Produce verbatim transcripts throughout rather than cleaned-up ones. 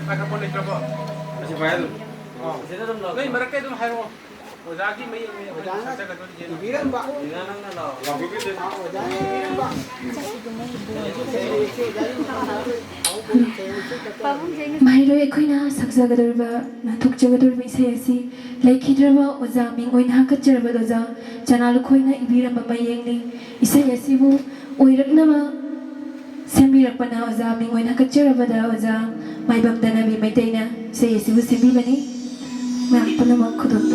Microphone ꯂꯩꯇ꯭ꯔꯕꯣ? ꯑꯁꯤ ꯄꯥꯏ ꯑꯗꯨꯝ꯫ ꯑꯥ꯫ ꯅꯣꯏ ꯃꯔꯛꯇ ꯑꯗꯨꯝ ꯍꯥꯏꯔꯛꯑꯣ꯫ ꯑꯣꯖꯥꯒꯤ ꯃꯌꯦꯛꯅꯦ ꯑꯩꯈꯣꯏꯅ ꯑꯣꯖꯥꯅ ꯁꯛꯆꯒꯗꯣꯔꯤꯁꯦ꯫ ꯏꯕꯤꯔꯝꯕ꯫ ꯑꯥ, ꯑꯣꯖꯥꯅ ꯏꯕꯤꯔꯝꯕ꯫ ꯃꯍꯩꯔꯣꯏ ꯑꯩꯈꯣꯏꯅ ꯁꯛꯆꯒꯗꯧꯔꯤꯕ, ꯅꯥꯟꯊꯣꯛꯆꯒꯗꯧꯔꯤꯕ ꯏꯁꯩ ꯑꯁꯤ ꯂꯩꯈꯤꯗ꯭ꯔꯕ ꯑꯣꯖꯥ ꯃꯤꯡ ꯑꯣꯏꯅ ꯍꯥꯞꯀꯠꯆꯔꯕ ꯑꯣꯖꯥ ꯆꯅꯥ ꯂꯨꯈꯣꯏꯅ ꯏꯕꯤꯔꯝꯕ ꯃꯌꯦꯛꯅꯤ꯫ ꯏꯁꯩ ꯑꯁꯤꯕꯨ ꯑꯣꯏꯔꯛꯅꯕ ꯁꯦꯝꯕꯤꯔꯛꯄꯅ ꯑꯣꯖꯥ ꯃꯤꯡ ꯑꯣꯏꯅ ꯍꯥꯞꯀꯠꯆꯔꯕꯗ ꯑꯣꯖꯥ ꯃꯥꯏꯕꯝ ꯗꯅꯕꯤ ꯃꯩꯇꯩꯅ ꯏꯁꯩ ꯑꯁꯤꯕꯨ ꯁꯦꯝꯕꯤꯕꯅꯤ꯫ ꯃꯌꯥꯝ ꯄꯨꯝꯅꯃꯛ ꯈꯨꯗꯣꯜ꯫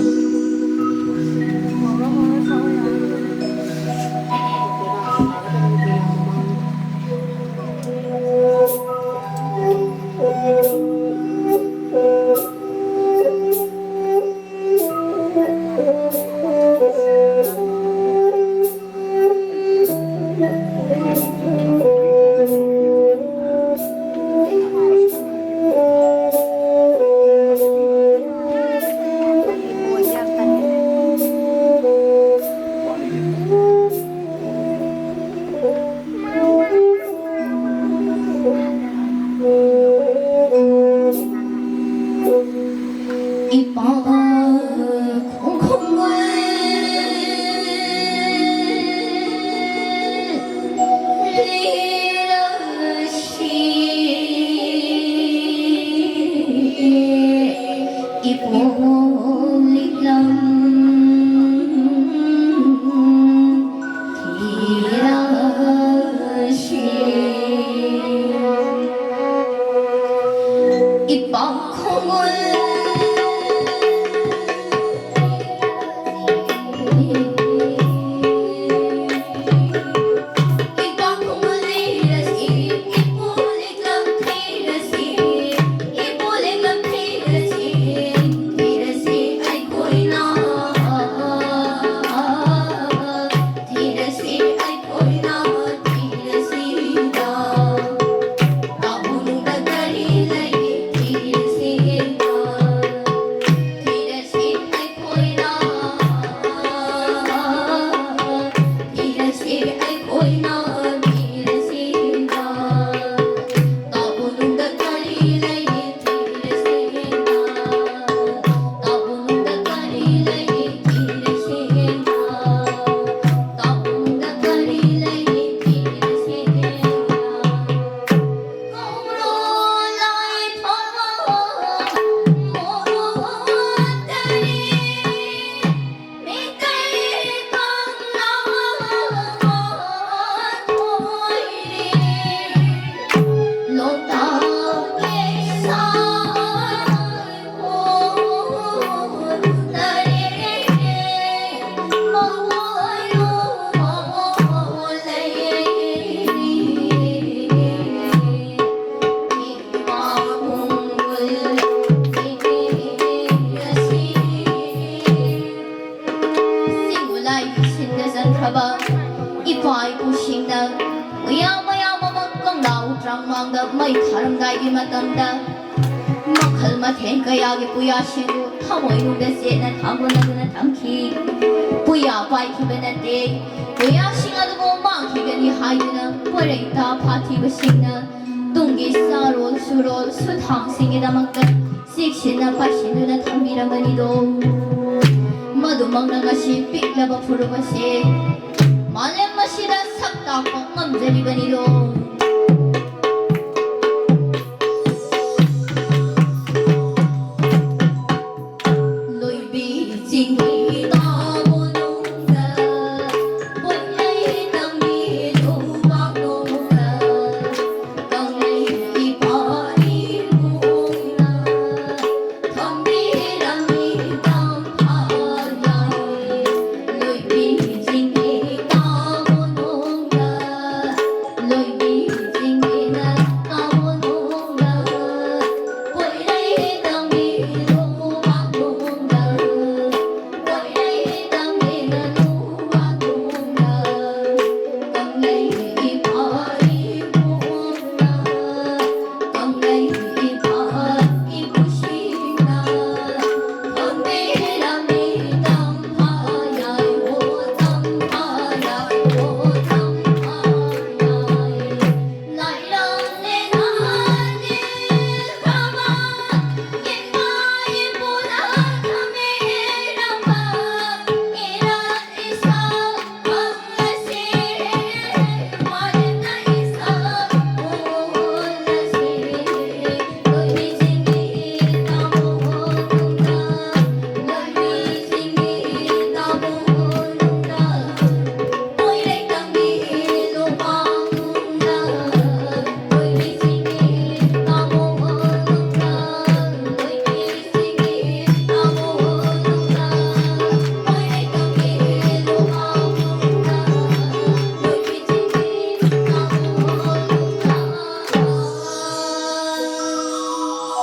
ꯆꯤꯡ ꯃꯂꯥꯏꯒꯤ ꯁꯤꯟꯗ ꯆꯟꯈ꯭ꯔꯕ ꯏꯄꯥ ꯏꯄꯨꯁꯤꯡꯅ ꯃꯌꯥꯝ ꯃꯌꯥꯝ ꯑꯃ ꯀꯪꯂꯥ ꯎꯇ꯭ꯔꯥꯡ ꯃꯥꯡꯗ ꯃꯩ ꯊꯥꯔꯝꯗꯥꯏꯒꯤ ꯃꯇꯝꯗ ꯃꯈꯜ ꯃꯊꯦꯜ ꯀꯌꯥꯒꯤ ꯄꯨꯌꯥꯁꯤꯡꯕꯨ ꯊꯃꯣꯏꯅꯨꯡꯗ ꯆꯦꯠꯅ ꯊꯥꯡꯒꯣꯟꯅꯗꯨꯅ ꯊꯝꯈꯤ꯫ ꯄꯨꯌꯥ ꯄꯥꯏꯈꯤꯕ ꯅꯠꯇꯦ, ꯄꯨꯌꯥꯁꯤꯡ ꯑꯗꯨꯕꯨ ꯃꯥꯡꯈꯤꯒꯅꯤ ꯍꯥꯏꯗꯨꯅ ꯄꯣꯏꯔꯩꯇꯥ ꯐꯥꯊꯤꯕꯁꯤꯡꯅ ꯇꯨꯡꯒꯤ ꯆꯥꯔꯣꯜ ꯁꯨꯔꯣꯜ ꯁꯨꯊꯥꯡꯁꯤꯡꯒꯤꯗꯃꯛꯇ ꯆꯦꯛꯁꯤꯟꯅ ꯄꯥꯏꯁꯤꯟꯗꯨꯅ ꯊꯝꯕꯤꯔꯝꯕꯅꯤꯗꯣ꯫ ꯃꯗꯨꯃꯛꯅ ꯉꯁꯤ ꯄꯤꯛꯂꯕ ꯐꯨꯔꯨꯞ ꯑꯁꯦ ꯃꯥꯂꯦꯝ ꯑꯁꯤꯗ ꯁꯛ ꯇꯥꯛꯄ ꯉꯝꯖꯔꯤꯕꯅꯤꯗꯣ꯫